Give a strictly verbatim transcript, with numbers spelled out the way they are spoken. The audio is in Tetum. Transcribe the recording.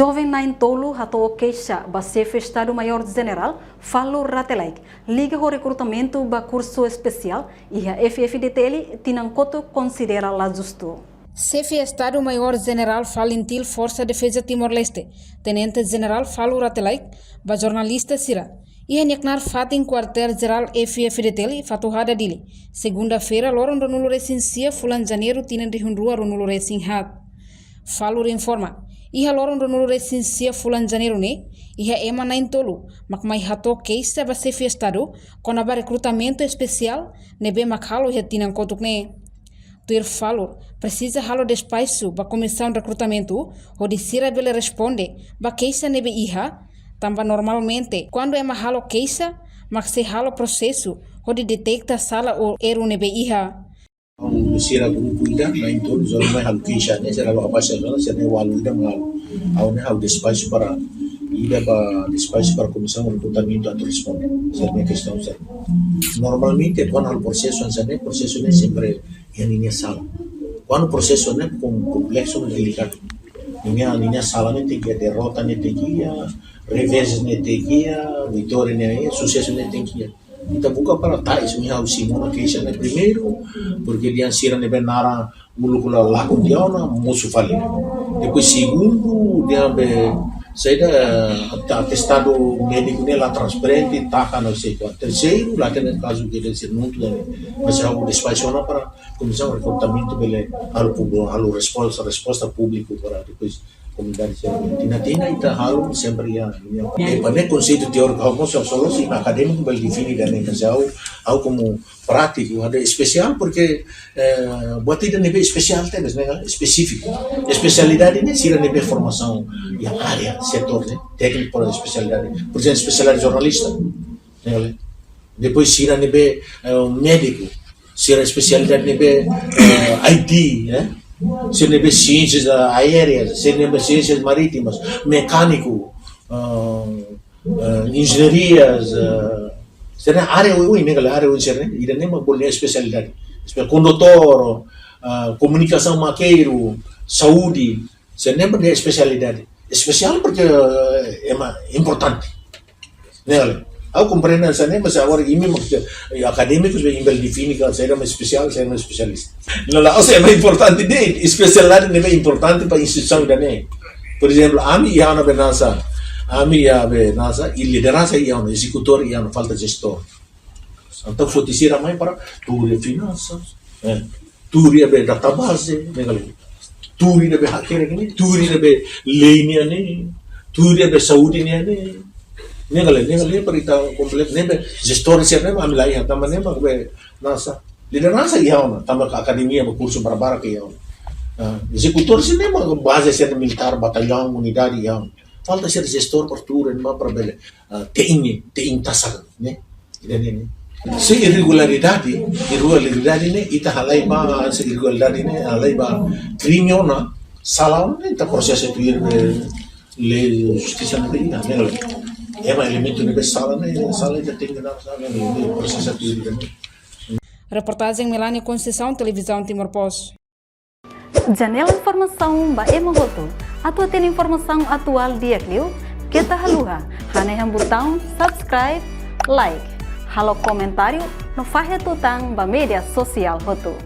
Joven na'in-tolu hato'o keixa ba Xefe Estadu Maiór Jenerál Falur Rate Laek, liga ho rekrutamentu ba kursu espesiál iha F-FDTL tinan kotuk konsidera la justu. Xefe Estadu Maiór Jenerál FALINTIL Forsa Defeza Timor-Leste, Tenente Jenerál Falur Rate Laek, ba jornalista sira iha nia knaar fatin Kuartél Jerál F-FDTL, Fatuhada, Dili, segunda-feira, loron ruanulu-resin-sia fulan Janeiru tinan rihun rua ruanulu-resin-haat. Falur informa, iha loron ruanulu-resin-sia fulan Janeiru ne'e, iha ema na'in-tolu mak mai hato'o keixa ba Xefe Estadu kona-ba rekrutamentu espesiál ne'ebé mak halo iha tinan kotuk ne'e. Tuir Falur, presiza halo despaxu ba Komisaun Rekrutamentu hodi sira bele responde ba keixa ne'ebé iha, tanba normalmente kuandu ema halo keixa mak sei halo prosesu hodi deteta sala ou erru ne'ebé iha. Ha'u sira grupu ida na'in-tolu, sira mai halo keixa ne'e, sira halo abaixa zona, sira ne'e ualu ida mak halo. Ha'u ne'e ha'u despaxu para, ida ba despaxu para Komisaun Rekrutamentu atu responde. Sira ne'e kestaun sira. Normalmente, kuandu halo prosesu hanesan ne'e, prosesu ne'e sempre iha ninia sala. Kuandu prosesu ne'e kom-, kompleksu no delikadu, ninia, ninia sala ne'e tenke iha, derrota ne'e tenke iha, revés ne'e tenke iha, vitória ne'e iha, susesu ne'e tenke iha. Ita buka para tais, mi ha'u simu ona keixa ne'e primeiru, porque dehan sira ne'ebé naran uluk la lakon tiha ona, mosu fali. Depois segundu, dehan be, saida, ata-, atestadu médiku ne'e la transparente, taka no sei kuantu. Terseiru, la hatene kazu ke deve ser nuntu ne'e. Mas ha'u despaxu ona para Komisaun Rekrutamentu bele halo públiku, halo resposta, resposta públiku para depois komunidade sira. Tinan-tinan ita halo sempre iha, iha. Ema ne'e konseitu teóriku, ha'u mós solusi akadémiku bele define ida-ne'e, mas ha'u, ha'u komu prátiku, ha'u dehan espesiál, porque, eh, buat ida ne'ebé espesiál tebes, ne'e ka, espesífiku. Espesialidade ne'e sira ne'ebé formasaun iha área, setór, ne'e, tékniku para espesialidade. Por ezemplu, espesialidade jornalista, ne'e ka. Depois sira ne'ebé, eh, médiku, sira espesialidade ne'ebé, eh, I T, ne'e. Sira ne'ebé siénsias aéreas, sira ne'ebé siénsias marítimas, mekániku, ah, eh, enjeñarias, eh, sira-ne'e área oioin, ne'e ka lae, área oioin sira-ne'e, ida-ne'e mak bolu nia espesialidade. Espe-, kondutór, eh, komunikasaun makeiru, saúde, sira-ne'e mak nia espesialidade. Espesiál porque, eh, ema importante. Ne'e ka lae. Ha'u komprende hanesan ne'e, mas agora imi mak, eh, akadémikus, imi bele define ka saida mak espesiál, saida mak espesialista. Ne'e ka lae, ou seja, ema importante de'it, espesialidade ne'ebé importante ba instituisaun ida-ne'e. Por ezemplu, ami iha ona be nasa, ami iha be nasa, i lideransa iha ona, ezekutór iha ona, falta jestór. Entaun foti sira mai para tuur iha finansas, eh, tuur iha be database, ne'e ka lae. Tuur iha be hakerek ne'e, tuur iha be lei nian ne'e, tuur iha be saúde nian ne'e. Ne'e ka lae, ne'e ka lae para ita kompletu, ne'ebé jestór sira-ne'e mak ami la iha, tanba ne'e mak be nasa. Lideransa iha ona, tanba ka akademia, mak kursu barbarak iha ona. Ah, ezekutór sira-ne'e mak baze sira militár, batallaun, unidade iha ona. Falta sira jestór para tuur iha ne'ebá para bele, ah, te'in, te'in tasak, ne'e. Ida-ne'e, ne'e. Se irregularidade, irregularidade ne'e, ita halai ba, se irregularidade ne'e, halai ba krime ona, sala ona, ita prosesu tuir, eh, lei justisa ne'e, ita, ne'e, ne'e. Ema elementu ne'ebé sala ne'e, sala ita tenke dar, sala ne'e, ne'e, prosesu tuir, ne'e. Reportajen Melania Conceição, Televizaun Timor Post. Janela informasaun ba ema hotu. Atu hatene informasaun atuál di'ak liu, keta haluha hanehan butaun subscribe, like, halo komentáriu no fahe tutan ba média sosiál hotu.